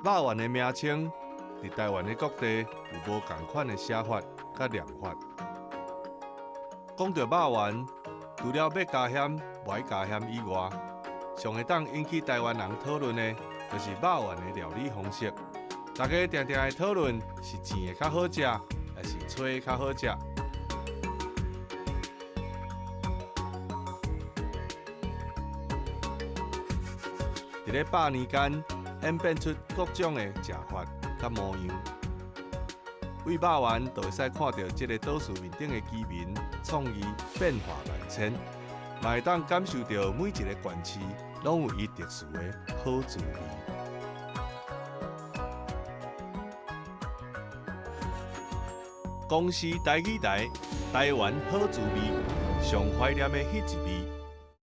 肉圓的名稱，佇台灣的各地有無仝款的寫法佮念法。講著肉圓，除了欲加薟、無愛加薟以外，上會當引起台灣人討論的，就是肉圓的料理方式。大家定定會討論是煎的較好食，抑是炊的較好食。佇咧百年間，演變出各種的食法佮模樣。對肉圓就會使看著這个島嶼面頂的居民創意變化萬千，嘛會當感受著每一个縣市攏有伊特殊的好滋味。公視台語台，台灣好滋味，上懷念的彼一味。